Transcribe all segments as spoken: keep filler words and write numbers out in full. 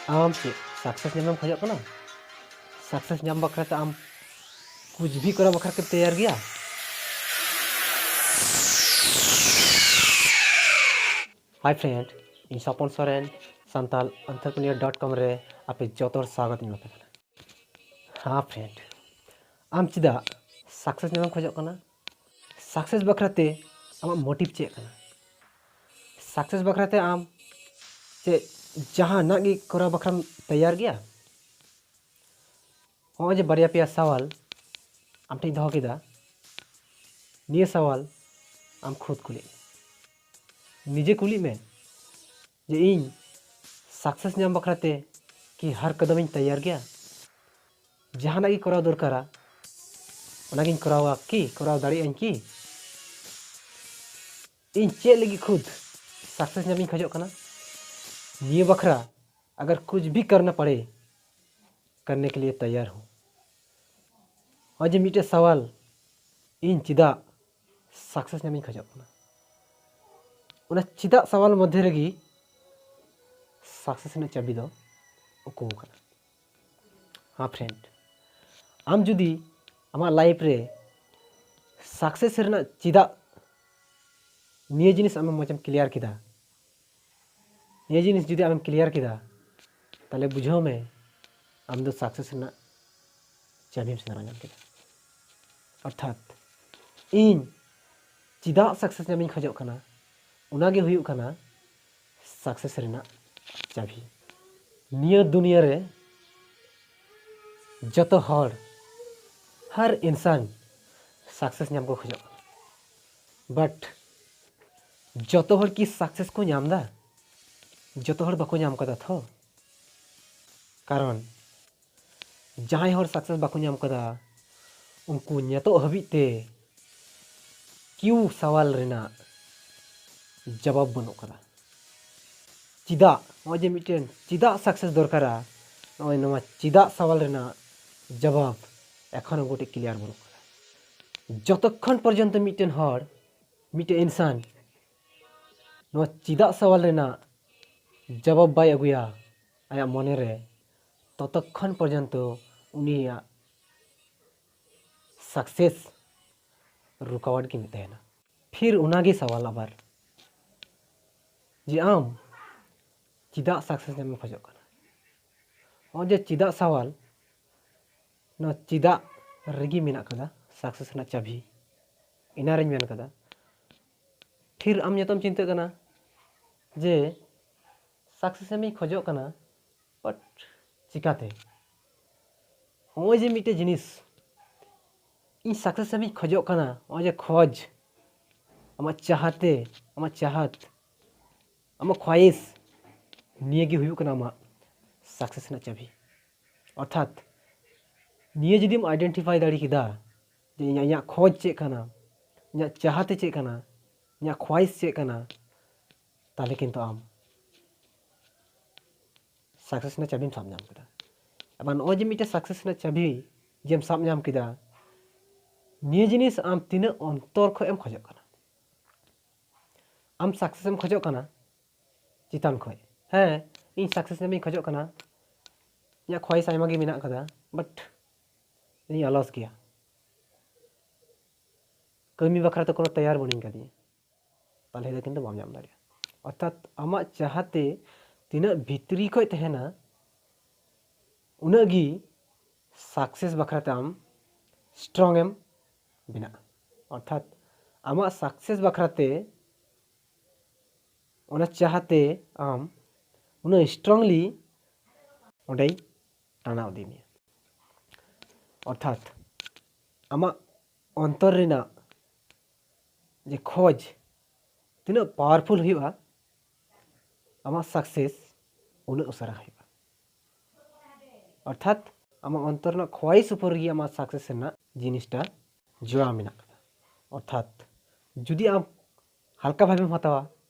ᱟᱢ ᱪᱮᱫ ᱥᱟᱠᱥᱮᱥ ᱧᱟᱢᱮᱢ ᱠᱷᱚᱡᱚᱜ ᱠᱟᱱᱟ? ᱥᱟᱠᱥᱮᱥ ᱧᱟᱢ ᱵᱟᱠᱷᱨᱟ ᱛᱮ ᱟᱢ ᱠᱩᱪ ᱵᱷᱤ ᱠᱚᱨᱟᱣ ᱵᱟᱠᱷᱨᱟ ᱛᱮᱢ ᱛᱮᱭᱟᱨ ᱜᱮᱭᱟ? ᱦᱟᱭ ᱯᱷᱨᱮᱱᱰ, ᱤᱧ ᱥᱚᱯᱚᱱ ᱥᱚᱨᱮᱱ, ᱥᱟᱱᱛᱟᱞ ᱮᱱᱴᱟᱨᱯᱨᱮᱱᱤᱭᱚᱨ ᱰᱚᱴ ᱠᱚᱢ ᱨᱮ ᱟᱯᱮ ᱡᱚᱛᱚ ᱦᱚᱲ ᱥᱟᱜᱚᱛ ᱤᱧ ᱮᱢᱟ ᱯᱮ ᱠᱟᱱᱟ᱾ ᱦᱮᱸ ᱯᱷᱨᱮᱱᱰ, ᱟᱢ ᱪᱮᱫᱟᱜ ᱥᱟᱠᱥᱮᱥ ᱧᱟᱢᱮᱢ ᱠᱷᱚᱡᱚᱜ ᱠᱟᱱᱟ? ᱥᱟᱠᱥᱮᱥ ᱵᱟᱠᱷᱨᱟ ᱛᱮ ᱟᱢᱟᱜ ᱢᱳᱴᱤᱵᱷ ᱪᱮᱫ ᱠᱟᱱᱟ? ᱥᱟᱠᱥᱮᱥ ᱵᱟᱠᱷᱨᱟ ᱛᱮ ᱟᱢ ᱪᱮᱫ ᱡᱟᱦᱟᱱᱟᱜ ᱜᱮ ᱠᱚᱨᱟᱣ ᱵᱟᱠᱷᱨᱟᱢ ᱛᱮᱭᱟᱨ ᱜᱮᱭᱟ? ᱦᱚᱸᱜᱼᱚᱭ ᱡᱮ ᱵᱟᱨᱭᱟ ᱯᱮᱭᱟ ᱥᱟᱣᱟᱞ ᱟᱢ ᱴᱷᱮᱱ ᱫᱚᱦᱚ ᱠᱮᱫᱟ, ᱱᱤᱭᱟᱹ ᱥᱟᱣᱟᱞ ᱟᱢ ᱠᱷᱩᱫ ᱠᱩᱞᱤ ᱢᱮ᱾ ᱱᱤᱡᱮ ᱠᱩᱞᱤ ᱢᱮ ᱡᱮ ᱤᱧ ᱥᱟᱠᱥᱮᱥ ᱧᱟᱢ ᱵᱟᱠᱷᱨᱟ ᱛᱮ ᱠᱤ ᱦᱟᱨ ᱠᱚᱫᱚᱢᱤᱧ ᱛᱮᱭᱟᱨ ᱜᱮᱭᱟ? ᱡᱟᱦᱟᱱᱟᱜ ᱜᱮ ᱠᱚᱨᱟᱣ ᱫᱚᱨᱠᱟᱨᱟ, ᱚᱱᱟᱜᱤᱧ ᱠᱚᱨᱟᱣᱟ ᱠᱤ? ᱠᱚᱨᱟᱣ ᱫᱟᱲᱮᱭᱟᱜ ᱟᱹᱧ ᱠᱤ? ᱤᱧ ᱪᱮᱫ ᱞᱟᱹᱜᱤᱫ ᱠᱷᱩᱫ ᱥᱟᱠᱥᱮᱥ ᱧᱟᱢᱤᱧ ᱠᱷᱚᱡᱚᱜ ᱠᱟᱱᱟ? ᱱᱤᱭᱟᱹ ᱵᱟᱠᱷᱨᱟ ᱟᱜᱟᱨ ᱠᱩᱪ ᱵᱷᱤ ᱠᱟᱨᱱᱟ ᱯᱟᱲᱮ, ᱠᱟᱨᱱᱮ ᱠᱮ ᱞᱤᱭᱮ ᱛᱟᱭᱟᱨ ᱦᱚᱸ᱾ ᱱᱚᱜᱼᱚᱭ ᱡᱮ ᱢᱤᱫᱴᱮᱡ ᱥᱟᱣᱟᱞ, ᱤᱧ ᱪᱮᱫᱟᱜ ᱥᱟᱠᱥᱮᱥ ᱧᱟᱢᱤᱧ ᱠᱷᱚᱡᱚᱜ ᱠᱟᱱᱟ? ᱚᱱᱟ ᱪᱮᱫᱟᱜ ᱥᱟᱣᱟᱞ ᱢᱚᱫᱽᱫᱷᱮ ᱨᱮᱜᱮ ᱥᱟᱠᱥᱮᱥ ᱨᱮᱱᱟᱜ ᱪᱟᱵᱤ ᱫᱚ ᱩᱠᱩ ᱟᱠᱟᱱᱟ᱾ ᱦᱮᱸ ᱯᱷᱨᱮᱱᱰ, ᱟᱢ ᱡᱩᱫᱤ ᱟᱢᱟᱜ ᱞᱟᱭᱤᱯᱷ ᱨᱮ ᱥᱟᱠᱥᱮᱥ ᱨᱮᱱᱟᱜ ᱪᱮᱫᱟᱜ, ᱱᱤᱭᱟᱹ ᱡᱤᱱᱤᱥ ᱟᱢ ᱢᱚᱡᱽ ᱮᱢ ᱠᱞᱤᱭᱟᱨ ᱠᱮᱫᱟ, ᱱᱤᱭᱟᱹ ᱡᱤᱱᱤᱥ ᱡᱩᱫᱤ ᱟᱢᱮᱢ ᱠᱞᱤᱭᱟᱨ ᱠᱮᱫᱟ, ᱛᱟᱦᱞᱮ ᱵᱩᱡᱷᱟᱹᱣ ᱢᱮ, ᱟᱢ ᱫᱚ ᱥᱟᱠᱥᱮᱥ ᱨᱮᱱᱟᱜ ᱪᱟᱵᱤᱢ ᱥᱮᱸᱫᱽᱨᱟ ᱧᱟᱢ ᱠᱮᱫᱟ᱾ ᱚᱨᱛᱷᱟᱛ ᱤᱧ ᱪᱮᱫᱟᱜ ᱥᱟᱠᱥᱮᱥ ᱧᱟᱢᱤᱧ ᱠᱷᱚᱡᱚᱜ ᱠᱟᱱᱟ, ᱚᱱᱟᱜᱮ ᱦᱩᱭᱩᱜ ᱠᱟᱱᱟ ᱥᱟᱠᱥᱮᱥ ᱨᱮᱱᱟᱜ ᱪᱟᱵᱤ᱾ ᱱᱤᱭᱟᱹ ᱫᱩᱱᱤᱭᱟᱹ ᱨᱮ ᱡᱚᱛᱚ ᱦᱚᱲ, ᱦᱟᱨ ᱤᱱᱥᱟᱱ ᱥᱟᱠᱥᱮᱥ ᱧᱟᱢ ᱠᱚ ᱠᱷᱚᱡᱚᱜ ᱠᱟᱱᱟ, ᱵᱟᱴ ᱡᱚᱛᱚ ᱦᱚᱲ ᱠᱤ ᱥᱟᱠᱥᱮᱥ ᱠᱚ ᱧᱟᱢ ᱮᱫᱟ? ᱡᱚᱛᱚ ᱦᱚᱲ ᱵᱟᱠᱚ ᱧᱟᱢ ᱠᱟᱫᱟ ᱛᱷᱚ᱾ ᱠᱟᱨᱚᱱ ᱡᱟᱦᱟᱸᱭ ᱦᱚᱲ ᱥᱟᱠᱥᱮᱥ ᱵᱟᱠᱚ ᱧᱟᱢ ᱠᱟᱫᱟ, ᱩᱱᱠᱩ ᱱᱤᱛᱚᱜ ᱦᱟᱹᱵᱤᱡ ᱛᱮ ᱠᱤᱭᱩ ᱥᱟᱣᱟᱞ ᱨᱮᱱᱟᱜ ᱡᱚᱵᱟᱵ ᱵᱟᱹᱱᱩᱜ ᱠᱟᱫᱟ᱾ ᱪᱮᱫᱟᱜ? ᱱᱚᱜᱼᱚᱭ ᱡᱮ ᱢᱤᱫᱴᱮᱱ ᱪᱮᱫᱟᱜ ᱥᱟᱠᱥᱮᱥ ᱫᱚᱨᱠᱟᱨᱟ, ᱱᱚᱜᱼᱚᱭ ᱱᱚᱣᱟ ᱪᱮᱫᱟᱜ ᱥᱟᱣᱟᱞ ᱨᱮᱱᱟᱜ ᱡᱚᱵᱟᱵ ᱮᱠᱷᱚᱱ ᱦᱚᱸ ᱜᱚᱴᱮᱡ ᱠᱞᱤᱭᱟᱨ ᱵᱟᱹᱱᱩᱜ ᱠᱟᱫᱟ᱾ ᱡᱚᱛᱚᱠᱷᱚᱱ ᱯᱚᱨᱡᱚᱱᱛᱚ ᱢᱤᱫᱴᱮᱱ ᱦᱚᱲ, ᱢᱤᱫᱴᱮᱱ ᱤᱱᱥᱟᱱ ᱱᱚᱣᱟ ᱪᱮᱫᱟᱜ ᱥᱟᱣᱟᱞ ᱨᱮᱱᱟᱜ ᱡᱚᱵᱟᱵ ᱵᱟᱭ ᱟᱹᱜᱩᱭᱟ, ᱟᱭᱟᱜ ᱢᱚᱱᱮ ᱨᱮ, ᱛᱚᱛᱚᱠᱷᱚᱱ ᱯᱚᱨᱡᱚᱱᱛᱚ ᱩᱱᱤᱭᱟᱜ ᱥᱟᱠᱥᱮᱥ ᱨᱩᱠᱟᱣᱟᱴ ᱜᱮ ᱛᱟᱦᱮᱱᱟ᱾ ᱯᱷᱤᱨ ᱚᱱᱟᱜᱮ ᱥᱟᱣᱟᱞ ᱟᱵᱟᱨ, ᱡᱮ ᱟᱢ ᱪᱮᱫᱟᱜ ᱥᱟᱠᱥᱮᱥ ᱧᱟᱢᱮᱢ ᱠᱷᱚᱡᱚᱜ ᱠᱟᱱᱟ? ᱱᱚᱜᱼᱚᱭ ᱡᱮ ᱪᱮᱫᱟᱜ ᱥᱟᱣᱟᱞ, ᱱᱚᱣᱟ ᱪᱮᱫᱟᱜ ᱨᱮᱜᱮ ᱢᱮᱱᱟᱜ ᱠᱟᱫᱟ ᱥᱟᱠᱥᱮᱥ ᱨᱮᱱᱟᱜ ᱪᱟᱵᱤ᱾ ᱮᱱᱟᱨᱤᱧ ᱢᱮᱱ ᱠᱟᱫᱟ, ᱯᱷᱤᱨ ᱟᱢ ᱱᱤᱛᱚᱜ ᱮᱢ ᱪᱤᱱᱛᱟᱹᱜ ᱠᱟᱱᱟ ᱡᱮ ᱥᱟᱠᱥᱮᱥ ᱮᱢ ᱠᱷᱚᱡᱚᱜ ᱠᱟᱱᱟ, ᱵᱟᱴ ᱪᱤᱠᱟᱛᱮ? ᱱᱚᱜᱼᱚᱭ ᱡᱮ ᱢᱤᱫᱴᱮᱡ ᱡᱤᱱᱤᱥ, ᱤᱧ ᱥᱟᱠᱥᱮᱥ ᱮᱢ ᱠᱷᱚᱡᱚᱜ ᱠᱟᱱᱟ, ᱱᱚᱜᱼᱚᱭ ᱡᱮ ᱠᱷᱚᱡᱽ, ᱟᱢᱟᱜ ᱪᱟᱦᱟᱛᱮ, ᱟᱢᱟᱜ ᱪᱟᱦᱟᱛ, ᱟᱢᱟᱜ ᱠᱷᱚᱣᱟᱭᱤᱥ, ᱱᱤᱭᱟᱹ ᱜᱮ ᱦᱩᱭᱩᱜ ᱠᱟᱱᱟ ᱟᱢᱟᱜ ᱥᱟᱠᱥᱮᱥ ᱨᱮᱱᱟᱜ ᱪᱟᱵᱤ᱾ ᱚᱨᱛᱷᱟᱛ ᱱᱤᱭᱟᱹ ᱡᱩᱫᱤᱢ ᱟᱭᱰᱮᱱᱴᱤᱯᱷᱟᱭ ᱫᱟᱲᱮ ᱠᱮᱫᱟ ᱡᱮ ᱤᱧᱟᱹᱜ, ᱤᱧᱟᱹᱜ ᱠᱷᱚᱡᱽ ᱪᱮᱫ ᱠᱟᱱᱟ, ᱤᱧᱟᱹᱜ ᱪᱟᱦᱟᱛᱮ ᱪᱮᱫ ᱠᱟᱱᱟ, ᱤᱧᱟᱹᱜ ᱠᱷᱚᱣᱟᱭᱤᱥ ᱪᱮᱫ ᱠᱟᱱᱟ, ᱛᱟᱦᱞᱮ ᱠᱤᱱᱛᱩ ᱟᱢ ᱥᱟᱠᱥᱮᱥ ᱨᱮᱱᱟᱜ ᱪᱟᱵᱤᱢ ᱥᱟᱵ ᱧᱟᱢ ᱠᱮᱫᱟ᱾ ᱟᱵᱟᱨ ᱱᱚᱜᱼᱚᱭ ᱡᱮ ᱢᱤᱫᱴᱮᱱ ᱥᱟᱠᱥᱮᱥ ᱨᱮᱱᱟᱜ ᱪᱟᱵᱤ ᱡᱮᱢ ᱥᱟᱵ ᱧᱟᱢ ᱠᱮᱫᱟ, ᱱᱤᱭᱟᱹ ᱡᱤᱱᱤᱥ ᱟᱢ ᱛᱤᱱᱟᱹᱜ ᱚᱱᱛᱚᱨ ᱠᱷᱚᱡ ᱮᱢ ᱠᱷᱚᱡᱚᱜ ᱠᱟᱱᱟ? ᱟᱢ ᱥᱟᱠᱥᱮᱥ ᱮᱢ ᱠᱷᱚᱡᱚᱜ ᱠᱟᱱᱟ ᱪᱮᱛᱟᱱ ᱠᱷᱚᱡ? ᱦᱮᱸ, ᱤᱧ ᱥᱟᱠᱥᱮᱥ ᱧᱟᱢᱤᱧ ᱠᱷᱚᱡᱚᱜ ᱠᱟᱱᱟ, ᱤᱧᱟᱹᱜ ᱠᱷᱚᱣᱟᱭᱤᱥ ᱟᱭᱢᱟ ᱜᱮ ᱢᱮᱱᱟᱜ ᱠᱟᱫᱟ, ᱵᱟᱴ ᱤᱧ ᱟᱞᱚᱥ ᱜᱮᱭᱟ, ᱠᱟᱹᱢᱤ ᱵᱟᱠᱷᱨᱟ ᱛᱮ ᱠᱳᱱᱳ ᱛᱮᱭᱟᱨ ᱵᱟᱹᱱᱩᱧ ᱠᱟᱫᱤᱧᱟ, ᱛᱟᱦᱞᱮ ᱫᱚ ᱠᱤᱱᱛᱩ ᱵᱟᱢ ᱧᱟᱢ ᱫᱟᱲᱮᱭᱟᱜᱼᱟ᱾ ᱚᱨᱛᱷᱟᱛ ᱟᱢᱟᱜ ᱪᱟᱦᱟᱛᱮ ᱛᱤᱱᱟᱹᱜ ᱵᱷᱤᱛᱨᱤ ᱠᱷᱚᱡ ᱛᱟᱦᱮᱱᱟ, ᱩᱱᱟᱹᱜ ᱜᱮ ᱥᱟᱠᱥᱮᱥ ᱵᱟᱠᱷᱨᱟ ᱛᱮ ᱟᱢ ᱥᱴᱨᱚᱝ ᱮᱢ ᱵᱮᱱᱟᱜᱼᱟ᱾ ᱚᱨᱛᱷᱟᱛ ᱟᱢᱟᱜ ᱥᱟᱠᱥᱮᱥ ᱵᱟᱠᱷᱨᱟ ᱛᱮ ᱚᱱᱟ ᱪᱟᱦᱟᱛᱮ ᱟᱢ ᱩᱱᱟᱹᱜ ᱥᱴᱨᱚᱝᱞᱤ ᱚᱸᱰᱮᱭ ᱴᱟᱱᱟᱣ ᱤᱫᱤ ᱢᱮᱭᱟ᱾ ᱚᱨᱛᱷᱟᱛ ᱟᱢᱟᱜ ᱚᱱᱛᱚᱨ ᱨᱮᱱᱟᱜ ᱡᱮ ᱠᱷᱚᱡᱽ ᱛᱤᱱᱟᱹᱜ ᱯᱟᱣᱟᱨᱯᱷᱩᱞ ᱦᱩᱭᱩᱜᱼᱟ, ᱟᱢᱟᱜ ᱥᱟᱠᱥᱮᱥ ᱩᱱᱟᱹᱜ ᱩᱥᱟᱹᱨᱟ ᱦᱩᱭᱩᱜᱼᱟ᱾ ᱚᱨᱛᱷᱟᱛ ᱟᱢᱟᱜ ᱚᱱᱛᱚᱨ ᱨᱮᱱᱟᱜ ᱠᱷᱚᱣᱟᱭᱤᱥ ᱩᱯᱚᱨ ᱨᱮᱜᱮ ᱟᱢᱟᱜ ᱥᱟᱠᱥᱮᱥ ᱨᱮᱱᱟᱜ ᱡᱤᱱᱤᱥᱴᱟ ᱡᱚᱲᱟᱣ ᱢᱮᱱᱟᱜ ᱠᱟᱫᱟ᱾ ᱚᱨᱛᱷᱟᱛ ᱡᱩᱫᱤ ᱟᱢ ᱦᱟᱞᱠᱟ ᱵᱷᱟᱵᱮᱢ ᱦᱟᱛᱟᱣᱟ,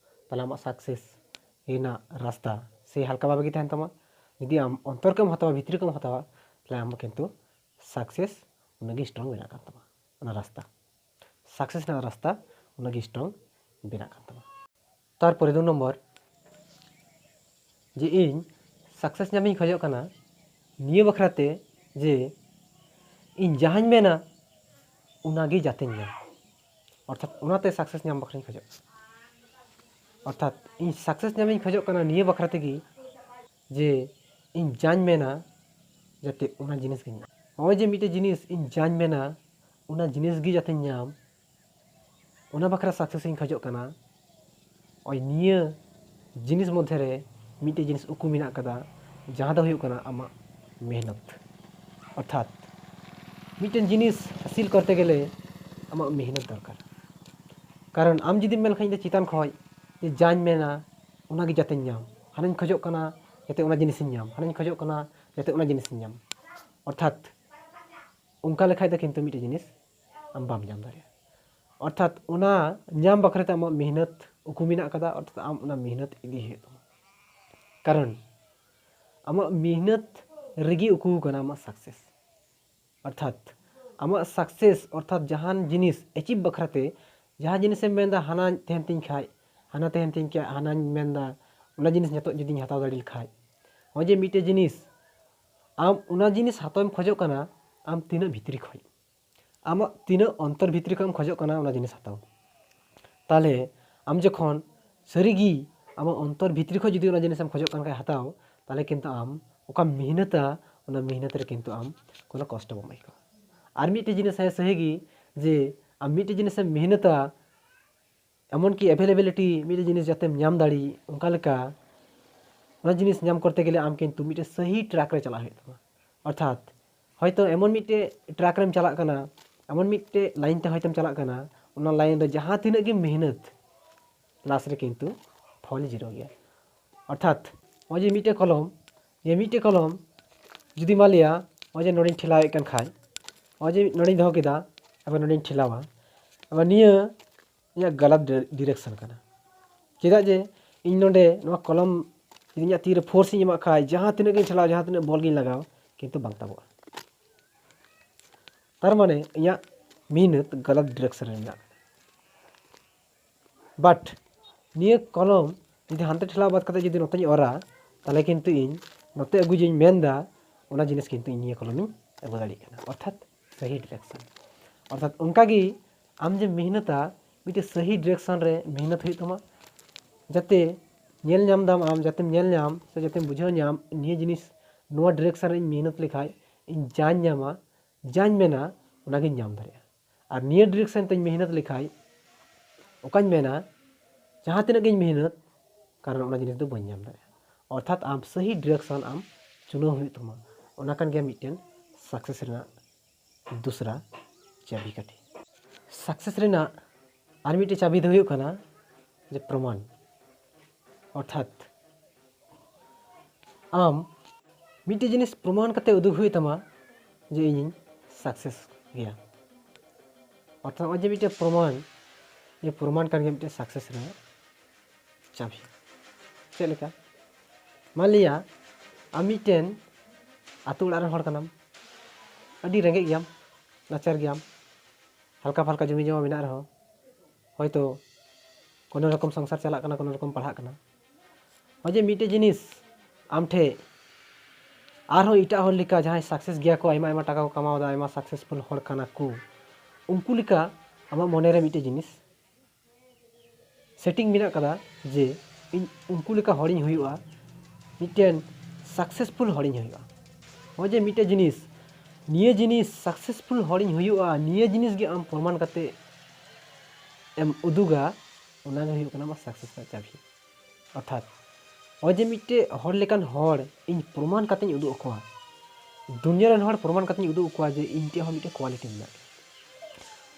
ᱛᱟᱦᱞᱮ ᱟᱢᱟᱜ ᱥᱟᱠᱥᱮᱥ ᱨᱮᱱᱟᱜ ᱨᱟᱥᱛᱟ ᱥᱮ ᱦᱟᱞᱠᱟ ᱵᱷᱟᱵᱮ ᱜᱮ ᱛᱟᱦᱮᱱ ᱛᱟᱢᱟ᱾ ᱡᱩᱫᱤ ᱟᱢ ᱚᱱᱛᱚᱨ ᱠᱷᱚᱱᱮᱢ ᱦᱟᱛᱟᱣᱟ, ᱵᱷᱤᱛᱨᱤ ᱠᱷᱚᱱᱮᱢ ᱦᱟᱛᱟᱣᱟ, ᱛᱟᱦᱞᱮ ᱟᱢ ᱠᱤᱱᱛᱩ ᱥᱟᱠᱥᱮᱥ ᱩᱱᱟᱹᱜ ᱜᱮ ᱥᱴᱨᱚᱝ ᱵᱮᱱᱟᱜ ᱠᱟᱱ ᱛᱟᱢᱟ᱾ ᱚᱱᱟ ᱨᱟᱥᱛᱟ, ᱥᱟᱠᱥᱮᱥ ᱨᱮᱱᱟᱜ ᱨᱟᱥᱛᱟ ᱩᱱᱟᱹᱜ ᱜᱮ ᱥᱴᱨᱚᱝ ᱵᱮᱱᱟᱜ ᱠᱟᱱ ᱛᱟᱢᱟ᱾ ᱛᱟᱨᱯᱚᱨᱮ ᱫᱩ ᱱᱚᱢᱵᱚᱨ, ᱡᱮ ᱤᱧ ᱥᱟᱠᱥᱮᱥ ᱧᱟᱢᱤᱧ ᱠᱷᱚᱡᱚᱜ ᱠᱟᱱᱟ ᱱᱤᱭᱟᱹ ᱵᱟᱠᱷᱨᱟ ᱛᱮ ᱡᱮ ᱤᱧ ᱡᱟᱦᱟᱸᱧ ᱢᱮᱱᱟ ᱚᱱᱟᱜᱮ ᱡᱟᱛᱮᱧ ᱧᱟᱢ᱾ ᱚᱨᱛᱷᱟᱛ ᱚᱱᱟᱛᱮ ᱥᱟᱠᱥᱮᱥ ᱧᱟᱢ ᱵᱟᱠᱷᱨᱟᱧ ᱠᱷᱚᱡᱚᱜ ᱠᱟᱱᱟ᱾ ᱚᱨᱛᱷᱟᱛ ᱤᱧ ᱥᱟᱠᱥᱮᱥ ᱧᱟᱢᱤᱧ ᱠᱷᱚᱡᱚᱜ ᱠᱟᱱᱟ ᱱᱤᱭᱟᱹ ᱵᱟᱠᱷᱨᱟ ᱛᱮᱜᱮ ᱡᱮ ᱤᱧ ᱡᱟᱧ ᱢᱮᱱᱟ ᱡᱟᱛᱮ ᱚᱱᱟ ᱡᱤᱱᱤᱥ ᱜᱤᱧ ᱧᱟᱢ᱾ ᱱᱚᱜᱼᱚᱭ ᱡᱮ ᱢᱤᱫᱴᱮᱡ ᱡᱤᱱᱤᱥ ᱤᱧ ᱡᱟᱧ ᱢᱮᱱᱟ ᱚᱱᱟ ᱡᱤᱱᱤᱥ ᱜᱮ ᱡᱟᱛᱮᱧ ᱧᱟᱢ, ᱚᱱᱟ ᱵᱟᱠᱷᱨᱟ ᱥᱟᱠᱥᱮᱥ ᱤᱧ ᱠᱷᱚᱡᱚᱜ ᱠᱟᱱᱟ᱾ ᱱᱚᱜᱼᱚᱭ ᱱᱤᱭᱟᱹ ᱡᱤᱱᱤᱥ ᱢᱚᱫᱽᱫᱷᱮ ᱨᱮ ᱢᱤᱫᱴᱮᱡ ᱡᱤᱱᱤᱥ ᱩᱠᱩ ᱢᱮᱱᱟᱜ ᱠᱟᱫᱟ, ᱡᱟᱦᱟᱸ ᱫᱚ ᱦᱩᱭᱩᱜ ᱠᱟᱱᱟ ᱟᱢᱟᱜ ᱢᱮᱦᱱᱚᱛ᱾ ᱚᱨᱛᱷᱟᱛ ᱢᱤᱫᱴᱮᱱ ᱡᱤᱱᱤᱥ ᱦᱟᱹᱥᱤᱞ ᱠᱚᱨᱛᱮ ᱜᱮᱞᱮ ᱟᱢᱟᱜ ᱢᱮᱦᱱᱚᱛ ᱫᱚᱨᱠᱟᱨ᱾ ᱠᱟᱨᱚᱱ ᱟᱢ ᱡᱩᱫᱤᱢ ᱢᱮᱱ ᱠᱷᱟᱱ ᱤᱧ ᱫᱚ ᱪᱮᱛᱟᱱ ᱠᱷᱚᱡ ᱡᱮ ᱡᱟᱧ ᱢᱮᱱᱟ ᱚᱱᱟᱜᱮ ᱡᱟᱛᱮᱧ ᱧᱟᱢ, ᱦᱟᱱᱟᱧ ᱠᱷᱚᱡᱚᱜ ᱠᱟᱱᱟ ᱡᱟᱛᱮ ᱚᱱᱟ ᱡᱤᱱᱤᱥᱤᱧ ᱧᱟᱢ, ᱦᱟᱱᱟᱧ ᱠᱷᱚᱡᱚᱜ ᱠᱟᱱᱟ ᱡᱟᱛᱮ ᱚᱱᱟ ᱡᱤᱱᱤᱥᱤᱧ ᱧᱟᱢ, ᱚᱨᱛᱷᱟᱛ ᱚᱱᱠᱟ ᱞᱮᱠᱷᱟᱡ ᱫᱚ ᱠᱤᱱᱛᱩ ᱢᱤᱫᱴᱮᱡ ᱡᱤᱱᱤᱥ ᱟᱢ ᱵᱟᱢ ᱧᱟᱢ ᱫᱟᱲᱮᱭᱟᱜᱼᱟ᱾ ᱚᱨᱛᱷᱟᱛ ᱚᱱᱟ ᱧᱟᱢ ᱵᱟᱠᱷᱨᱟ ᱛᱮ ᱟᱢᱟᱜ ᱢᱮᱦᱱᱚᱛ ᱩᱠᱩ ᱢᱮᱱᱟᱜ ᱠᱟᱫᱟ, ᱚᱨᱛᱷᱟᱛ ᱟᱢ ᱚᱱᱟ ᱢᱮᱦᱱᱚᱛ ᱤᱫᱤ ᱦᱩᱭᱩᱜ ᱛᱟᱢᱟ᱾ ᱠᱟᱨᱚᱱ ᱟᱢᱟᱜ ᱢᱮᱦᱱᱚᱛ ᱨᱮᱜᱮ ᱩᱠᱩ ᱠᱟᱱᱟ ᱟᱢᱟᱜ ᱥᱟᱠᱥᱮᱥ᱾ ᱚᱨᱛᱷᱟᱛ ᱟᱢᱟᱜ ᱥᱟᱠᱥᱮᱥ ᱚᱨᱛᱷᱟᱛ ᱡᱟᱦᱟᱱ ᱡᱤᱱᱤᱥ ᱮᱪᱤᱵᱷ ᱵᱟᱠᱷᱨᱟ ᱛᱮ ᱡᱟᱦᱟᱸ ᱡᱤᱱᱤᱥᱮᱢ ᱢᱮᱱᱫᱟ ᱦᱟᱱᱟ ᱛᱟᱦᱮᱱ ᱛᱤᱧ ᱠᱷᱟᱡ, ᱦᱟᱱᱟ ᱛᱟᱦᱮᱱ ᱛᱤᱧ ᱠᱷᱟᱡ, ᱦᱟᱱᱟᱧ ᱢᱮᱱᱫᱟ ᱚᱱᱟ ᱡᱤᱱᱤᱥ ᱱᱤᱛᱚᱜ ᱡᱩᱫᱤᱧ ᱦᱟᱛᱟᱣ ᱫᱟᱲᱮ ᱞᱮᱠᱷᱟᱡ, ᱱᱚᱜᱼᱚᱭ ᱡᱮ ᱢᱤᱫᱴᱮᱡ ᱡᱤᱱᱤᱥ ᱟᱢ ᱚᱱᱟ ᱡᱤᱱᱤᱥ ᱦᱟᱛᱟᱣᱮᱢ ᱠᱷᱚᱡᱚᱜ ᱠᱟᱱᱟ, ᱟᱢ ᱛᱤᱱᱟᱹᱜ ᱵᱷᱤᱛᱨᱤ ᱠᱷᱚᱡ, ᱟᱢᱟᱜ ᱛᱤᱱᱟᱹᱜ ᱚᱱᱛᱚᱨ ᱵᱷᱤᱛᱨᱤ ᱠᱷᱚᱡ ᱮᱢ ᱠᱷᱚᱡᱚᱜ ᱠᱟᱱᱟ ᱚᱱᱟ ᱡᱤᱱᱤᱥ ᱦᱟᱛᱟᱣ᱾ ᱛᱟᱦᱞᱮ ᱟᱢ ᱡᱚᱠᱷᱚᱱ ᱥᱟᱹᱨᱤᱜᱮ ᱟᱢᱟᱜ ᱚᱱᱛᱚᱨ ᱵᱷᱤᱛᱨᱤ ᱠᱷᱚᱡ ᱡᱩᱫᱤ ᱚᱱᱟ ᱡᱤᱱᱤᱥᱮᱢ ᱠᱷᱚᱡᱚᱜ ᱠᱟᱱ ᱠᱷᱟᱡ ᱦᱟᱛᱟᱣ, ᱛᱟᱦᱞᱮ ᱠᱤᱱᱛᱩ ᱟᱢ ᱚᱠᱟᱢ ᱢᱮᱦᱱᱚᱛᱟ ᱚᱱᱟ ᱢᱮᱦᱱᱚᱛ ᱨᱮ ᱠᱤᱱᱛᱩ ᱟᱢ ᱠᱳᱱᱳ ᱠᱚᱥᱴᱚ ᱵᱟᱢ ᱟᱹᱭᱠᱟᱹᱣᱟ᱾ ᱟᱨ ᱢᱤᱫᱴᱮᱡ ᱡᱤᱱᱤᱥ ᱦᱮᱸ ᱥᱟᱹᱦᱤ ᱜᱮ ᱡᱮ ᱟᱢ ᱢᱤᱫᱴᱮᱡ ᱡᱤᱱᱤᱥᱮᱢ ᱢᱮᱦᱱᱚᱛᱟ, ᱮᱢᱚᱱ ᱠᱤ ᱮᱵᱷᱮᱞᱮᱵᱤᱞᱤᱴᱤ ᱢᱤᱫᱴᱮᱡ ᱡᱤᱱᱤᱥ ᱡᱟᱛᱮᱢ ᱧᱟᱢ ᱫᱟᱲᱮᱜ, ᱚᱱᱠᱟ ᱞᱮᱠᱟ ᱚᱱᱟ ᱡᱤᱱᱤᱥ ᱧᱟᱢ ᱠᱚᱨᱛᱮ ᱜᱮᱞᱮ ᱟᱢ ᱠᱤᱱᱛᱩ ᱢᱤᱫᱴᱮᱡ ᱥᱟᱹᱦᱤ ᱴᱨᱟᱠ ᱨᱮ ᱪᱟᱞᱟᱜ ᱦᱩᱭᱩᱜ ᱛᱟᱢᱟ᱾ ᱚᱨᱛᱷᱟᱛ ᱦᱚᱭᱛᱳ ᱮᱢᱚᱱ ᱢᱤᱫᱴᱮᱡ ᱴᱨᱟᱠ ᱨᱮᱢ ᱪᱟᱞᱟᱜ ᱠᱟᱱᱟ, ᱮᱢᱚᱱ ᱢᱤᱫᱴᱮᱡ ᱞᱟᱭᱤᱱ ᱛᱮ ᱦᱚᱭᱛᱳᱢ ᱪᱟᱞᱟᱜ ᱠᱟᱱᱟ, ᱚᱱᱟ ᱞᱟᱭᱤᱱ ᱨᱮ ᱡᱟᱦᱟᱸ ᱛᱤᱱᱟᱹᱜ ᱜᱮ ᱢᱮᱦᱱᱚᱛ, ᱞᱟᱥ ᱨᱮ ᱠᱤᱱᱛᱩ ᱯᱷᱚᱞ ᱡᱤᱨᱳ ᱜᱮᱭᱟ᱾ ᱚᱨᱛᱷᱟᱛ ᱱᱚᱜᱼᱚᱭ ᱡᱮ ᱢᱤᱫᱴᱮᱡ ᱠᱚᱞᱚᱢ, ᱡᱮ ᱢᱤᱫᱴᱮᱡ ᱠᱚᱞᱚᱢ ᱡᱩᱫᱤ ᱢᱟ ᱞᱟᱹᱭᱟ ᱱᱚᱜᱼᱚᱭ ᱡᱮ ᱱᱚᱰᱮᱧ ᱴᱷᱮᱞᱟᱣᱮᱫ ᱠᱟᱱ ᱠᱷᱟᱡ, ᱱᱚᱜᱼᱚᱭ ᱡᱮ ᱱᱚᱰᱮᱧ ᱫᱚᱦᱚ ᱠᱮᱫᱟ, ᱟᱵᱟᱨ ᱱᱚᱰᱮᱧ ᱴᱷᱮᱞᱟᱣᱟ, ᱟᱵᱟᱨ ᱱᱤᱭᱟᱹ ᱤᱧᱟᱹᱜ ᱜᱟᱞᱟᱛ ᱰᱤ-, ᱰᱤᱨᱮᱠᱥᱚᱱ ᱠᱟᱱᱟ᱾ ᱪᱮᱫᱟᱜ ᱡᱮ ᱤᱧ ᱱᱚᱰᱮ ᱱᱚᱣᱟ ᱠᱚᱞᱚᱢ ᱡᱩᱫᱤ ᱤᱧᱟᱹᱜ ᱛᱤᱨᱮ ᱯᱷᱳᱨᱥ ᱤᱧ ᱮᱢᱟᱜ ᱠᱷᱟᱡ, ᱡᱟᱦᱟᱸ ᱛᱤᱱᱟᱹᱜ ᱜᱤᱧ ᱴᱷᱮᱞᱟᱣ, ᱡᱟᱦᱟᱸ ᱛᱤᱱᱟᱹᱜ ᱵᱚᱞ ᱜᱤᱧ ᱞᱟᱜᱟᱣ, ᱠᱤᱱᱛᱩ ᱵᱟᱝ ᱛᱟᱵᱚᱜᱼᱟ᱾ ᱛᱟᱨ ᱢᱟᱱᱮ ᱤᱧᱟᱹᱜ ᱢᱮᱦᱱᱚᱛ ᱜᱟᱞᱟᱛ ᱰᱤᱨᱮᱠᱥᱚᱱ ᱨᱮ ᱢᱮᱱᱟᱜ ᱠᱟᱫᱟ᱾ ᱵᱟᱴ ᱱᱤᱭᱟᱹ ᱠᱚᱞᱚᱢ ᱡᱩᱫᱤ ᱦᱟᱱᱛᱮ ᱴᱷᱮᱞᱟᱣ ᱵᱟᱫ ᱠᱟᱛᱮ ᱡᱩᱫᱤ ᱱᱚᱛᱮᱧ ᱚᱨᱟ, ᱛᱟᱦᱞᱮ ᱠᱤᱱᱛᱩ ᱤᱧ ᱱᱚᱛᱮ ᱟᱹᱜᱩ ᱡᱮᱧ ᱢᱮᱱᱫᱟ, ᱚᱱᱟ ᱡᱤᱱᱤᱥ ᱠᱤᱱᱛᱩ ᱤᱧ ᱱᱤᱭᱟᱹ ᱠᱚᱞᱚᱢᱤᱧ ᱟᱹᱜᱩ ᱫᱟᱲᱮᱭᱟᱜ ᱠᱟᱱᱟ, ᱚᱨᱛᱷᱟᱛ ᱥᱟᱹᱦᱤ ᱰᱤᱨᱮᱠᱥᱚᱱ᱾ ᱚᱨᱛᱷᱟᱛ ᱚᱱᱠᱟᱜᱮ ᱟᱢ ᱡᱮ ᱢᱮᱦᱱᱚᱛᱟ, ᱢᱤᱫᱴᱮᱡ ᱥᱟᱹᱦᱤ ᱰᱤᱨᱮᱠᱥᱚᱱ ᱨᱮ ᱢᱮᱦᱱᱚᱛ ᱦᱩᱭᱩᱜ ᱛᱟᱢᱟ, ᱡᱟᱛᱮ ᱧᱮᱞ ᱧᱟᱢ ᱫᱟᱢ ᱟᱢ, ᱡᱟᱛᱮᱢ ᱧᱮᱞ ᱧᱟᱢ ᱥᱮ ᱡᱟᱛᱮᱢ ᱵᱩᱡᱷᱟᱹᱣ ᱧᱟᱢ, ᱱᱤᱭᱟᱹ ᱡᱤᱱᱤᱥ ᱱᱚᱣᱟ ᱰᱤᱨᱮᱠᱥᱚᱱ ᱨᱮ ᱤᱧ ᱢᱮᱦᱱᱚᱛ ᱞᱮᱠᱷᱟᱡ ᱤᱧ ᱡᱟᱧ ᱧᱟᱢᱟ, ᱡᱟᱧ ᱢᱮᱱᱟ, ᱚᱱᱟᱜᱤᱧ ᱧᱟᱢ ᱫᱟᱲᱮᱭᱟᱜᱼᱟ᱾ ᱟᱨ ᱱᱤᱭᱟᱹ ᱰᱤᱨᱮᱠᱥᱚᱱ ᱛᱮᱧ ᱢᱮᱦᱱᱚᱛ ᱞᱮᱠᱷᱟᱡ, ᱚᱠᱟᱧ ᱢᱮᱱᱟ, ᱡᱟᱦᱟᱸ ᱛᱤᱱᱟᱹᱜ ᱜᱤᱧ ᱢᱮᱦᱱᱚᱛ, ᱠᱟᱨᱚᱱ ᱚᱱᱟ ᱡᱤᱱᱤᱥ ᱫᱚ ᱵᱟᱹᱧ ᱧᱟᱢ ᱫᱟᱲᱮᱭᱟᱜᱼᱟ᱾ ᱚᱨᱛᱷᱟᱛ ᱟᱢ ᱥᱟᱹᱦᱤ ᱰᱤᱨᱮᱠᱥᱚᱱ ᱟᱢ ᱪᱩᱱᱟᱹᱣ ᱦᱩᱭᱩᱜ ᱛᱟᱢᱟ᱾ ᱚᱱᱟ ᱠᱟᱱ ᱜᱮᱭᱟ ᱢᱤᱫᱴᱮᱱ ᱥᱟᱠᱥᱮᱥ ᱨᱮᱱᱟᱜ ᱫᱩᱥᱨᱟ ᱪᱟᱵᱤ ᱠᱟᱴᱷᱤ᱾ ᱥᱟᱠᱥᱮᱥ ᱨᱮᱱᱟᱜ ᱟᱨ ᱢᱤᱫᱴᱮᱡ ᱪᱟᱵᱤ ᱫᱚ ᱦᱩᱭᱩᱜ ᱠᱟᱱᱟ ᱡᱮ ᱯᱨᱚᱢᱟᱱ᱾ ᱚᱨᱛᱷᱟᱛ ᱟᱢ ᱢᱤᱫᱴᱮᱡ ᱡᱤᱱᱤᱥ ᱯᱨᱚᱢᱟᱱ ᱠᱟᱛᱮ ᱩᱫᱩᱜ ᱦᱩᱭᱩᱜ ᱛᱟᱢᱟ ᱡᱮ ᱤᱧᱤᱧ ᱥᱟᱠᱥᱮᱥ ᱜᱮᱭᱟ᱾ ᱚᱨᱛᱷᱟᱛ ᱱᱚᱜᱼᱚᱭ ᱡᱮ ᱢᱤᱫᱴᱮᱡ ᱯᱨᱚᱢᱟᱱ, ᱡᱮ ᱯᱨᱚᱢᱟᱱ ᱠᱟᱱ ᱜᱮᱭᱟ ᱢᱤᱫᱴᱮᱡ ᱥᱟᱠᱥᱮᱥ ᱨᱮᱱᱟᱜ ᱪᱟᱵᱤ᱾ ᱪᱮᱫ ᱞᱮᱠᱟ? ᱢᱟᱱᱞᱤᱭᱟ ᱟᱢ ᱢᱤᱫᱴᱮᱱ ᱟᱛᱳ ᱚᱲᱟᱜ ᱨᱮᱱ ᱦᱚᱲ ᱠᱟᱱᱟᱢ, ᱟᱹᱰᱤ ᱨᱮᱸᱜᱮᱡ ᱜᱮᱭᱟᱢ, ᱱᱟᱪᱟᱨ ᱜᱮᱭᱟᱢ, ᱦᱟᱞᱠᱟ ᱯᱷᱟᱞᱠᱟ ᱡᱚᱢᱤ ᱡᱚᱢᱟ ᱢᱮᱱᱟᱜ ᱨᱮᱦᱚᱸ, ᱦᱚᱭᱛᱳ ᱠᱳᱱᱳ ᱨᱚᱠᱚᱢ ᱥᱚᱝᱥᱟᱨ ᱪᱟᱞᱟᱜ ᱠᱟᱱᱟ, ᱠᱳᱱᱳ ᱨᱚᱠᱚᱢ ᱯᱟᱲᱦᱟᱜ ᱠᱟᱱᱟ᱾ ᱱᱚᱜᱼᱚᱭ ᱡᱮ ᱢᱤᱫᱴᱮᱡ ᱡᱤᱱᱤᱥ ᱟᱢ ᱴᱷᱮᱡ ᱟᱨᱦᱚᱸ ᱮᱴᱟᱜ ᱦᱚᱲ ᱞᱮᱠᱟ ᱡᱟᱦᱟᱸᱭ ᱥᱟᱠᱥᱮᱥ ᱜᱮᱭᱟ ᱠᱚ, ᱟᱭᱢᱟ ᱟᱭᱢᱟ ᱴᱟᱠᱟ ᱠᱚ ᱠᱟᱢᱟᱣ ᱮᱫᱟ, ᱟᱭᱢᱟ ᱥᱟᱠᱥᱮᱥᱯᱷᱩᱞ ᱦᱚᱲ ᱠᱟᱱᱟ ᱠᱚ, ᱩᱱᱠᱩ ᱞᱮᱠᱟ ᱟᱢᱟᱜ ᱢᱚᱱᱮᱨᱮ ᱢᱤᱫᱴᱮᱡ ᱡᱤᱱᱤᱥ ᱥᱮᱴᱤᱝ ᱢᱮᱱᱟᱜ ᱠᱟᱫᱟ ᱡᱮ ᱤᱧ ᱩᱱᱠᱩ ᱞᱮᱠᱟ ᱦᱚᱲᱤᱧ ᱦᱩᱭᱩᱜᱼᱟ, ᱢᱤᱫᱴᱮᱱ ᱥᱟᱠᱥᱮᱥᱯᱷᱩᱞ ᱦᱚᱲᱤᱧ ᱦᱩᱭᱩᱜᱼᱟ᱾ ᱱᱚᱜᱼᱚᱭ ᱡᱮ ᱢᱤᱫᱴᱮᱡ ᱡᱤᱱᱤᱥ, ᱱᱤᱭᱟᱹ ᱡᱤᱱᱤᱥ ᱥᱟᱠᱥᱮᱥᱯᱷᱩᱞ ᱦᱚᱲᱤᱧ ᱦᱩᱭᱩᱜᱼᱟ, ᱱᱤᱭᱟᱹ ᱡᱤᱱᱤᱥ ᱜᱮ ᱟᱢ ᱯᱨᱚᱢᱟᱱ ᱠᱟᱛᱮ ᱮᱢ ᱩᱫᱩᱜᱟ, ᱚᱱᱟ ᱜᱮ ᱦᱩᱭᱩᱜ ᱠᱟᱱᱟ ᱟᱢᱟᱜ ᱥᱟᱠᱥᱮᱥ ᱨᱮᱱᱟᱜ ᱪᱟᱵᱤ᱾ ᱚᱨᱛᱷᱟᱛ ᱱᱚᱜᱼᱚᱭ ᱡᱮ ᱢᱤᱫᱴᱮᱡ ᱦᱚᱲ ᱞᱮᱠᱟᱱ ᱦᱚᱲ ᱤᱧ ᱯᱨᱚᱢᱟᱱ ᱠᱟᱛᱮᱧ ᱩᱫᱩᱜ ᱟᱠᱚᱣᱟ, ᱫᱩᱱᱤᱭᱟᱹ ᱨᱮᱱ ᱦᱚᱲ ᱯᱨᱚᱢᱟᱱ ᱠᱟᱛᱮᱧ ᱩᱫᱩᱜ ᱟᱠᱚᱣᱟ ᱡᱮ ᱤᱧ ᱴᱷᱮᱡ ᱦᱚᱸ ᱢᱤᱫᱴᱮᱡ ᱠᱳᱣᱟᱞᱤᱴᱤ ᱢᱮᱱᱟᱜ ᱜᱮᱭᱟ᱾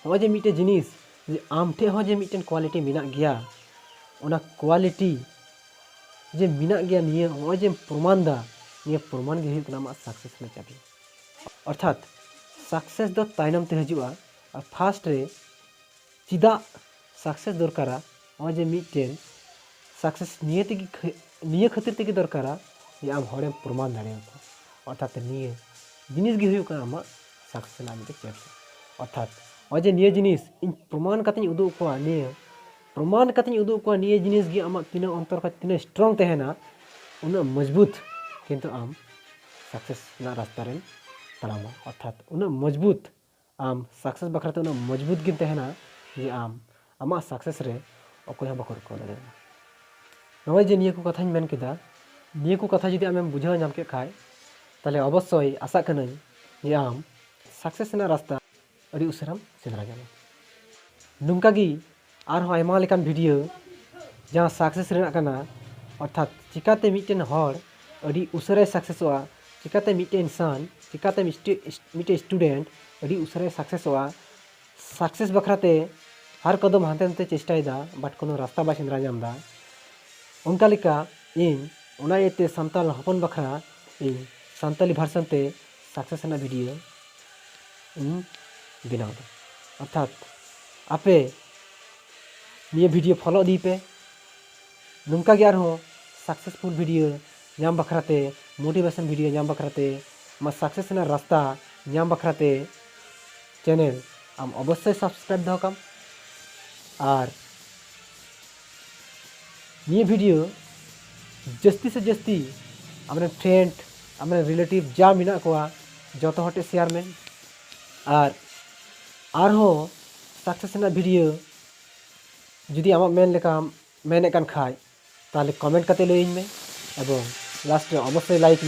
ᱱᱚᱜᱼᱚᱭ ᱡᱮ ᱢᱤᱫᱴᱮᱡ ᱡᱤᱱᱤᱥ, ᱡᱮ ᱟᱢ ᱴᱷᱮᱡ ᱦᱚᱸ ᱡᱮ ᱢᱤᱫᱴᱮᱱ ᱠᱳᱣᱟᱞᱤᱴᱤ ᱢᱮᱱᱟᱜ ᱜᱮᱭᱟ, ᱚᱱᱟ ᱠᱳᱣᱟᱞᱤᱴᱤ ᱡᱮ ᱢᱮᱱᱟᱜ ᱜᱮᱭᱟ, ᱱᱤᱭᱟᱹ ᱱᱚᱜᱼᱚᱭ ᱡᱮᱢ ᱯᱨᱚᱢᱟᱱ ᱫᱟ, ᱱᱤᱭᱟᱹ ᱯᱨᱚᱢᱟᱱ ᱜᱮ ᱦᱩᱭᱩᱜ ᱠᱟᱱᱟ ᱟᱢᱟᱜ ᱥᱟᱠᱥᱮᱥ ᱨᱮᱱᱟᱜ ᱪᱟᱵᱤ᱾ ᱚᱨᱛᱷᱟᱛ ᱥᱟᱠᱥᱮᱥ ᱫᱚ ᱛᱟᱭᱱᱚᱢ ᱛᱮ ᱦᱤᱡᱩᱜᱼᱟ, ᱟᱨ ᱯᱷᱟᱥᱴ ᱨᱮ ᱪᱮᱫᱟᱜ ᱥᱟᱠᱥᱮᱥ ᱫᱚᱨᱠᱟᱨᱟ? ᱱᱚᱜᱼᱚᱭ ᱡᱮ ᱢᱤᱫᱴᱮᱱ ᱥᱟᱠᱥᱮᱥ ᱱᱤᱭᱟᱹ ᱛᱮᱜᱮ ᱠᱷᱟᱹ-, ᱱᱤᱭᱟᱹ ᱠᱷᱟᱹᱛᱤᱨ ᱛᱮᱜᱮ ᱫᱚᱨᱠᱟᱨᱟ ᱡᱮ ᱟᱢ ᱦᱚᱲᱮᱢ ᱯᱨᱚᱢᱟᱱ ᱫᱟᱲᱮᱭᱟᱠᱚᱣᱟ᱾ ᱚᱨᱛᱷᱟᱛ ᱱᱤᱭᱟᱹ ᱡᱤᱱᱤᱥ ᱜᱮ ᱦᱩᱭᱩᱜ ᱠᱟᱱᱟ ᱟᱢᱟᱜ ᱥᱟᱠᱥᱮᱥ ᱨᱮᱱᱟᱜ ᱢᱤᱫᱴᱮᱱ ᱪᱮᱯ᱾ ᱚᱨᱛᱷᱟᱛ ᱱᱚᱜᱼᱚᱭ ᱡᱮ ᱱᱤᱭᱟᱹ ᱡᱤᱱᱤᱥ ᱤᱧ ᱯᱨᱚᱢᱟᱱ ᱠᱟᱛᱮᱧ ᱩᱫᱩᱜ ᱟᱠᱚᱣᱟ, ᱱᱤᱭᱟᱹ ᱯᱨᱚᱢᱟᱱ ᱠᱟᱛᱮᱧ ᱩᱫᱩᱜ ᱟᱠᱚᱣᱟ, ᱱᱤᱭᱟᱹ ᱡᱤᱱᱤᱥ ᱜᱮ ᱟᱢᱟᱜ ᱛᱤᱱᱟᱹᱜ ᱚᱱᱛᱚᱨ ᱠᱷᱚᱡ ᱛᱤᱱᱟᱹᱜ ᱥᱴᱨᱚᱝ ᱛᱟᱦᱮᱱᱟ, ᱩᱱᱟᱹᱜ ᱢᱚᱡᱽᱵᱩᱛ ᱠᱤᱱᱛᱩ ᱟᱢ ᱥᱟᱠᱥᱮᱥ ᱨᱮᱱᱟᱜ ᱨᱟᱥᱛᱟ ᱨᱮᱢ ᱛᱟᱲᱟᱢᱟ᱾ ᱚᱨᱛᱷᱟᱛ ᱩᱱᱟᱹᱜ ᱢᱚᱡᱽᱵᱩᱛ, ᱟᱢ ᱥᱟᱠᱥᱮᱥ ᱵᱟᱠᱷᱨᱟ ᱛᱮ ᱩᱱᱟᱹᱜ ᱢᱚᱡᱽᱵᱩᱛ ᱜᱮᱢ ᱛᱟᱦᱮᱱᱟ ᱡᱮ ᱟᱢ ᱟᱢᱟᱜ ᱥᱟᱠᱥᱮᱥ ᱨᱮ ᱚᱠᱚᱭ ᱦᱚᱸ ᱵᱟᱠᱚ ᱨᱩᱠᱟᱹᱣ ᱫᱟᱲᱮᱭᱟᱢᱟ᱾ ᱱᱚᱜᱼᱚᱭ ᱡᱮ ᱱᱤᱭᱟᱹ ᱠᱚ ᱠᱟᱛᱷᱟᱧ ᱢᱮᱱ ᱠᱮᱫᱟ, ᱱᱤᱭᱟᱹ ᱠᱚ ᱠᱟᱛᱷᱟ ᱡᱩᱫᱤ ᱟᱢᱮᱢ ᱵᱩᱡᱷᱟᱹᱣ ᱧᱟᱢ ᱠᱮᱫ ᱠᱷᱟᱡ, ᱛᱟᱦᱚᱞᱮ ᱚᱵᱚᱥᱥᱳᱭ ᱟᱥᱟᱜ ᱠᱟᱹᱱᱟᱹᱧ ᱡᱮ ᱟᱢ ᱥᱟᱠᱥᱮᱥ ᱨᱮᱱᱟᱜ ᱨᱟᱥᱛᱟ ᱟᱹᱰᱤ ᱩᱥᱟᱹᱨᱟᱢ ᱥᱮᱸᱫᱽᱨᱟ ᱧᱟᱢᱟ᱾ ᱱᱚᱝᱠᱟ ᱜᱮ ᱟᱨᱦᱚᱸ ᱟᱭᱢᱟ ᱞᱮᱠᱟᱱ ᱵᱷᱤᱰᱤᱭᱳ ᱡᱟᱦᱟᱸ ᱥᱟᱠᱥᱮᱥ ᱨᱮᱱᱟᱜ ᱠᱟᱱᱟ, ᱚᱨᱛᱷᱟᱛ ᱪᱤᱠᱟᱛᱮ ᱢᱤᱫᱴᱮᱱ ᱦᱚᱲ ᱟᱹᱰᱤ ᱩᱥᱟᱹᱨᱟᱭ ᱥᱟᱠᱥᱮᱥᱚᱜᱼᱟ, ᱪᱤᱠᱟᱛᱮ ᱢᱤᱫᱴᱮᱱ ᱤᱱᱥᱟᱱ, ᱪᱤᱠᱟᱛᱮ ᱢᱤᱫᱴᱮᱱ, ᱢᱤᱫᱴᱮᱱ ᱥᱴᱩᱰᱮᱱᱴ ᱟᱹᱰᱤ ᱩᱥᱟᱹᱨᱟᱭ ᱥᱟᱠᱥᱮᱥᱚᱜᱼᱟ᱾ ᱥᱟᱠᱥᱮᱥ ᱵᱟᱠᱷᱨᱟᱛᱮ ᱦᱟᱨ ᱠᱚᱫᱚᱢ ᱦᱟᱱᱛᱮ ᱱᱟᱛᱮ ᱪᱮᱥᱴᱟᱭᱮᱫᱟ, but ᱠᱳᱱᱳ ᱨᱟᱥᱛᱟ ᱵᱟᱭ ᱥᱮᱸᱫᱽᱨᱟ ᱧᱟᱢ ᱮᱫᱟ᱾ ᱚᱱᱠᱟ ᱞᱮᱠᱟ ᱤᱧ ᱚᱱᱟ ᱤᱭᱟᱹᱛᱮ ᱥᱟᱱᱛᱟᱲ ᱦᱚᱯᱚᱱ ᱵᱟᱠᱷᱨᱟ ᱤᱧ ᱥᱟᱱᱛᱟᱞᱤ ᱵᱷᱟᱨᱥᱟᱱ ᱛᱮ ᱥᱟᱠᱥᱮᱥ ᱨᱮᱱᱟᱜ ᱵᱷᱤᱰᱤᱭᱳ ᱤᱧ ᱵᱮᱱᱟᱣ ᱮᱫᱟ᱾ ᱚᱨᱛᱷᱟᱛ ᱟᱯᱮ ᱱᱤᱭᱟᱹ ᱵᱷᱤᱰᱤᱭᱳ ᱯᱷᱚᱞᱳ ᱤᱫᱤᱭ ᱯᱮ᱾ ᱱᱚᱝᱠᱟ ᱜᱮ ᱟᱨᱦᱚᱸ ᱥᱟᱠᱥᱮᱥᱯᱷᱩᱞ ᱵᱷᱤᱰᱤᱭᱳ ᱧᱟᱢ ᱵᱟᱠᱷᱨᱟᱛᱮ, ᱢᱳᱴᱤᱵᱷᱮᱥᱚᱱ ᱵᱷᱤᱰᱤᱭᱳ ᱧᱟᱢ ᱵᱟᱠᱷᱨᱟᱛᱮ, ᱟᱢᱟᱜ ᱥᱟᱠᱥᱮᱥ ᱨᱮᱱᱟᱜ ᱨᱟᱥᱛᱟ ᱧᱟᱢ ᱵᱟᱠᱷᱨᱟᱛᱮ ᱪᱮᱱᱮᱞ ᱟᱢ ᱚᱵᱚᱥᱥᱳᱭ ᱥᱟᱵᱥᱠᱨᱟᱭᱤᱵ ᱫᱚᱦᱚ ᱠᱟᱢ᱾ ᱟᱨ ᱱᱤᱭᱟᱹ ᱵᱷᱤᱰᱤᱭᱳ ᱡᱟᱹᱥᱛᱤ ᱥᱮ ᱡᱟᱹᱥᱛᱤ ᱟᱢᱨᱮᱱ ᱯᱷᱨᱮᱱᱰ, ᱟᱢᱨᱮᱱ ᱨᱤᱞᱮᱴᱤᱵᱷ ᱡᱟ ᱢᱮᱱᱟᱜ ᱠᱚᱣᱟ, ᱡᱚᱛᱚ ᱦᱚᱲ ᱴᱷᱮᱱ ᱥᱮᱭᱟᱨ ᱢᱮ᱾ ᱟᱨ ᱟᱨᱦᱚᱸ ᱥᱟᱠᱥᱮᱥ ᱨᱮᱱᱟᱜ ᱵᱷᱤᱰᱤᱭᱳ ᱡᱩᱫᱤ ᱟᱢᱟᱜ ᱢᱮᱱ ᱞᱮᱠᱟᱢ ᱢᱮᱱᱮᱫ ᱠᱟᱱ ᱠᱷᱟᱡ, ᱛᱟᱦᱚᱞᱮ ᱠᱚᱢᱮᱱᱴ ᱠᱟᱛᱮ ᱞᱟᱹᱭᱟᱹᱧ ᱢᱮ, ᱮᱵᱚᱝ ᱞᱟᱥᱴ ᱨᱮ ᱚᱵᱚᱥᱥᱳᱭ ᱞᱟᱭᱤᱠ